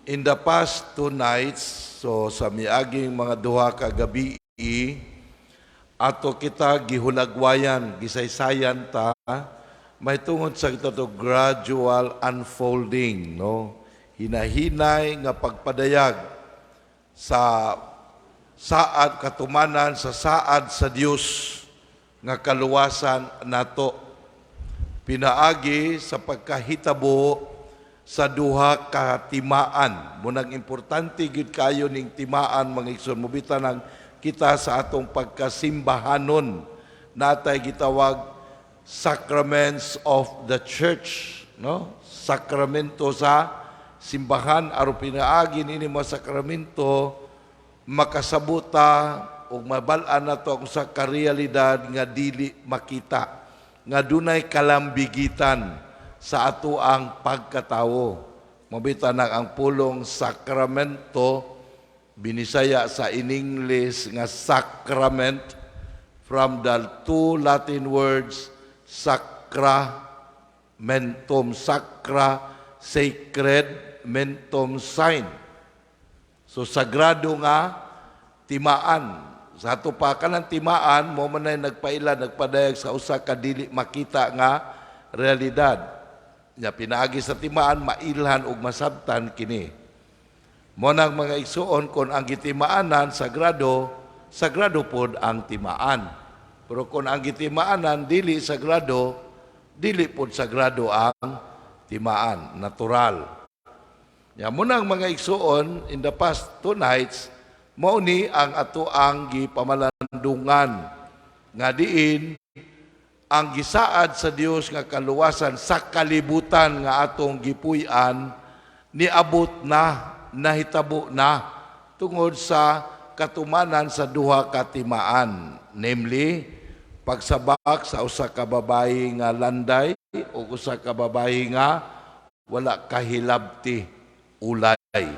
In the past 2 nights, so sa miaging mga duha ka gabi, ato kita gihulagwayan, gisaysayan ta mahitungod sa kita to gradual unfolding, no? Hinahinay nga pagpadayag sa saad, katumanan sa saad sa Dios nga kaluwasan nato pinaagi sa pagkahitabo sa duha ka timaan. Munang importante gyud kayo ning timaan, mga igsoon. Mubita nang kita sa atong pagkasimbahanon natay gitawag sacraments of the church, no? Sakramento sa simbahan, aron pinaagi nini mga sakramento makasabuta ug mabal-an nato ang usa ka realidad nga dili makita, nga dunay kalambigitan sa ato ang pagkatawo. Mabita na ang pulong sakramento, binisaya sa in English nga sacrament, from the two Latin words sacramentum, sacra, sacred, mentum, sign. So sagrado nga timaan. Sa ato pa kanang timaan mo man ay nagpaila, nagpadayag sa usa ka dili makita nga realidad. Nya pinaagi sa timaan mailhan ug masabtan kini. Mo nang, mga igsuon, kon ang gitimaanan sagrado, sagrado pod ang timaan. Pero kung ang gitimaanan dili sagrado, dili pod sagrado ang timaan, natural. Ya munang, mga igsuon, in the past 2 nights, mao ni ang ato ang gipamalandungan nga diin ang gisaad sa Dios nga kaluwasan sa kalibutan nga atong gipuy-an niabot na, nahitabo na tungod sa katumanan sa duha ka timaan, namely pagsabak sa usa ka babayi nga landay o usa ka babayi nga wala kahilabti, ulay.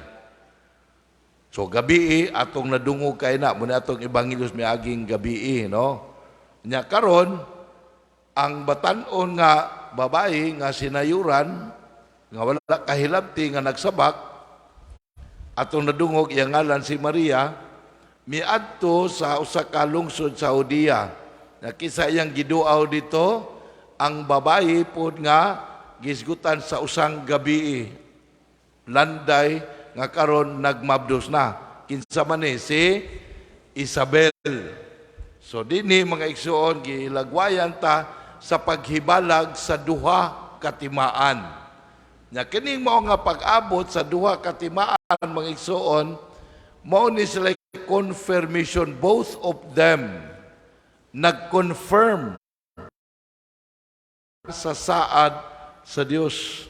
So gabi atong nadungog kay na muna atong ebanghelyo miaging gabi, no? Nya karon ang batan-on nga babayi nga sinayuran nga wala kahilabti nga nagsabak, atong nadungog iyang ngalan si Maria, miadto sa usa ka lungsod sa Judea. Nakisa iyang giduaw dito ang babayi pod nga gisgutan sa usang gabi, landay, nga karon nagmabdos na. Kinsa man ni? Si Isabel. So dinhi, mga igsuon, gilagwayan ta sa paghibalag sa duha ka timaan. Nya kining mao nga pag-abot sa duha ka timaan, mga igsuon, mao ni sila confirmation, both of them nag-confirm sa saad sa Dios.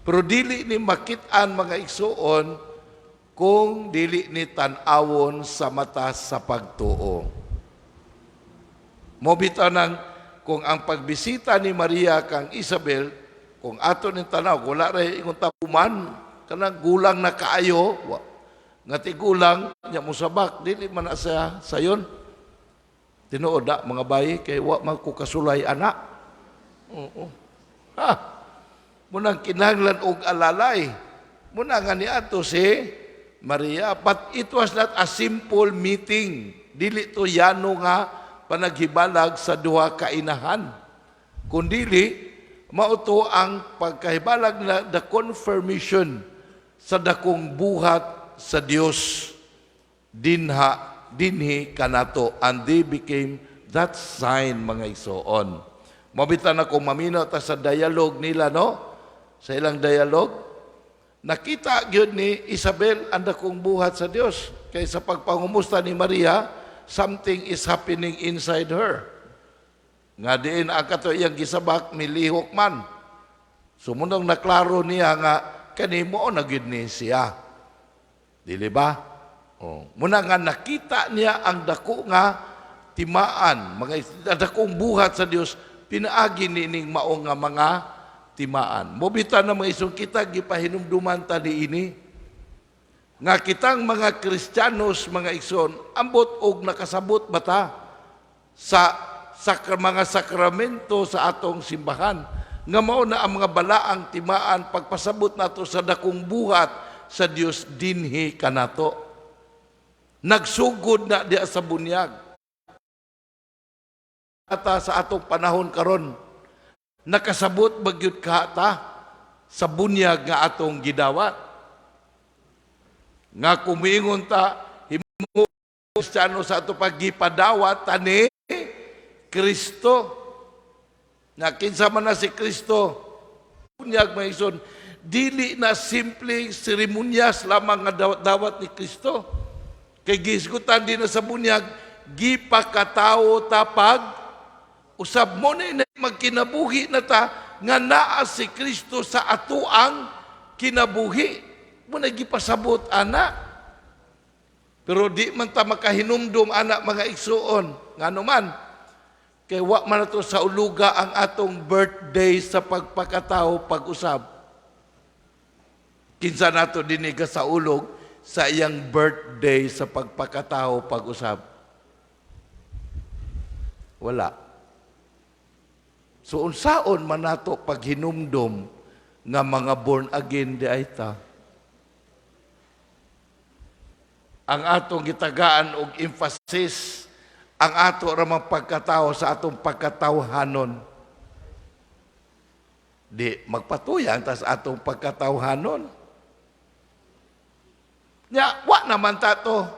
Pero dili ni makit-an, mga igsuon, kung dili ni tan-awon sa mata sa pagtuo. Mo bitaw nang kung ang pagbisita ni Maria kang Isabel, kung ato ning tanaw, wala ra ingon tapuman, kanang gulang na kaayo, nga tigulang nya mosabak, dili man na sa sayon. Tinuod na, mga bayi, kay wa man ko kasulay ana. Oo. Ha. Munang kinahanglan og alalay. Muna nga niadto si Maria. But it was not a simple meeting. Dili to yano nga panaghibalag sa duha ka inahan. Kundili, mao to ang pagkahibalag na the confirmation sa dakong buhat sa Dios dinha dinhi kanato, and they became that sign, mga igsoon. Mabita na kung maminaw ta sa dialogue nila, no? Sa ilang dialogue, nakita gyud ni Isabel ang dakong buhat sa Dios. Kay sa pagpangumusta ni Maria, something is happening inside her. Nga diin ang kato iyang gisabak milihok man. Sumunong naklaro niya nga kani mo na gyud ni siya. Dili ba? Oh. Muna nga nakita niya ang dako nga timaan, mga dakong buhat sa Dios pinaagi nining mao nga mga timaan. Mobita na, mga igsoon, kita gipahinumduman ta niini nga kitang mga Kristiyanos, mga igsoon, ambot og nakasabot bata sa mga sakramento sa atong simbahan nga mao na ang mga balaang timaan, pagpasabot nato sa dakong buhat sa Dios dinhi kanato. Nagsugod na diya sa bunyag. Ata sa atong panahon karon, nakasabot ba gyud ka ta sa bunyag nga atong gidawat? Nga kumingon ta, himo Kristiyano sa ato paggipadawat tani Kristo. Nga kinsa man na si Kristo? Bunyag, mga igsoon, dili na simple seremonyas lamang nga dawat-dawat ni Kristo. Kay gisgutan din na sa bunyag, gipakatao ta pag usab. Mo na magkinabuhi na ta nga naa si Kristo sa atoang kinabuhi. Mo na gipasabot ana. Pero di man ta makahinumdum ana, mga igsuon. Ngano man? Kay wa man nato sa uluga ang atong birthday sa pagpakatao pag-usab. Kinsa nato dinhi sa ulog sa iyang birthday sa pagpakatao pag-usab? Wala. So unsaon man nato paghinumdum nga mga born again di ay ta? Ang atong gitagaan og emphasis ang ato ramang pagkatao sa atong pagkatawhanon. Di magpatuyang tas atong pagkatawhanon. Nya, wa naman ta to.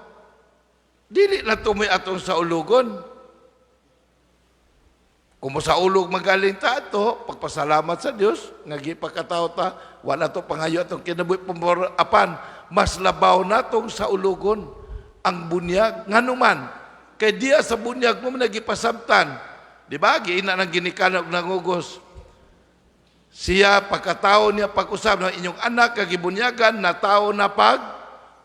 Dili na tumoy atong sa ulugon. Kung sa ulog magaling ta ato, pagpasalamat sa Dios nga gipakatao ta, wala to pangayo atong kinabuhi apan mas labaw natong sa ulugon ang bunyag. Nganuman, kay diya sa bunyag mo nagipasabtan. Di ba? Giina ng ginikanan og nangugos. Siya pagkatao niya pag-usab ng inyong anak kagibunyagan na tao na pag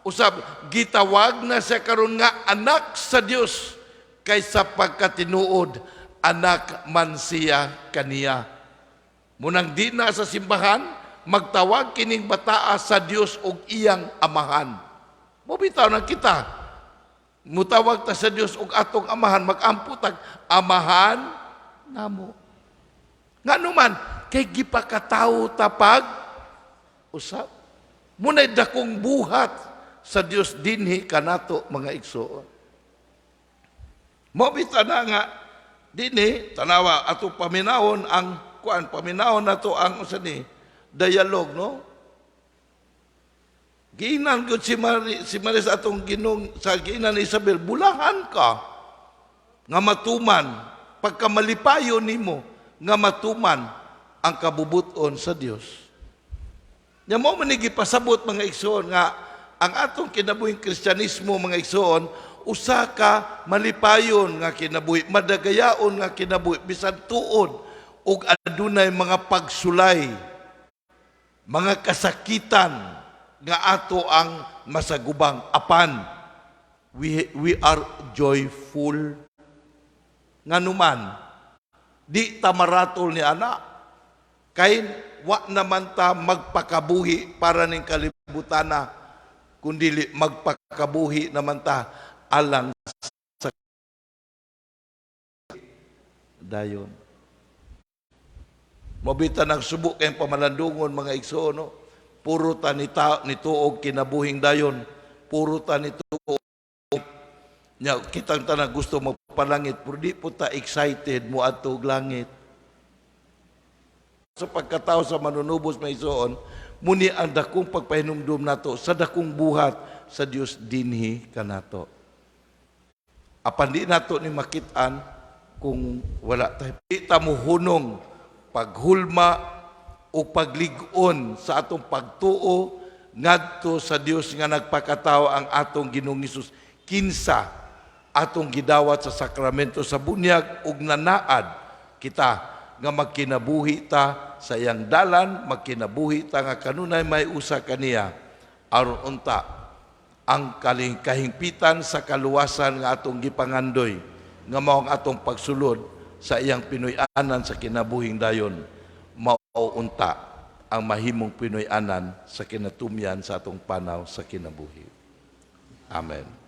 usab, gitawag na siya karon nga anak sa Dios kaysa pagkatinuod anak man siya kaniya. Munang di na sa simbahan magtawag kining bataa sa Dios og iyang amahan. Mobitaw na kita. Mutawag ta sa Dios og atong amahan, magampo tag amahan namo. Ngano man, kay gipakatawo ta pag usab. Munay dakong buhat sa Dios dinhi kanato, mga igsoon. Mo bitaw na nga dinhi tanawa ato paminawon ang kuan, paminawon nato ang usa ni dialogue, no? Giinan gud si Mari sa atong Ginoong, sa giinan ni Isabel, "Bulahan ka nga matuman, pagkamalipayon nimo nga matuman ang kabubuton sa Dios." Nya mo man gipasabot, mga igsoon, nga ang atong kinabuhing Kristyanismo, mga igsoon, usa ka malipayon nga kinabuhi, madagayaon nga kinabuhi bisan tuod ug adunay mga pagsulay, mga kasakitan nga ato ang masagubang, apan we are joyful. Nganuman, di ta maratol ni ana, kay wa naman ta magpakabuhi para ning kalibutana, kundili magpakabuhi naman ta alang sa dayon. Mabita ng subo kayong pamalandungon, mga igsoon, no? Puro ta nituog kinabuhing dayon, puro ta nituog nya kitang tanan gusto magpalangit, pero di po ta excited mo adto og langit. Sa pagkatao sa manunubos, mga igsoon, muni ang dakong pagpahinumdum nato sa dakong buhat sa Dios dinhi kanato. Apan di nato ni makit-an kung wala tayo. Di ta mohunong paghulma o paglig-on sa atong pagtuo ngadto sa Dios nga nagpakatao ang atong Ginoong Hesus, kinsa atong gidawat sa sakramento sa bunyag, ug nanaad kita nga magkinabuhi ta sa iyang dalan, magkinabuhi ta nga kanunay may usa kaniya, aron unta ang kaling kahingpitan sa kaluwasan nga atong gipangandoy, nga mao ang atong pagsulod sa iyang Pinoy-anan sa kinabuhing dayon, mao unta ang mahimong Pinoy-anan sa kinatumyan sa atong panaw sa kinabuhi. Amen.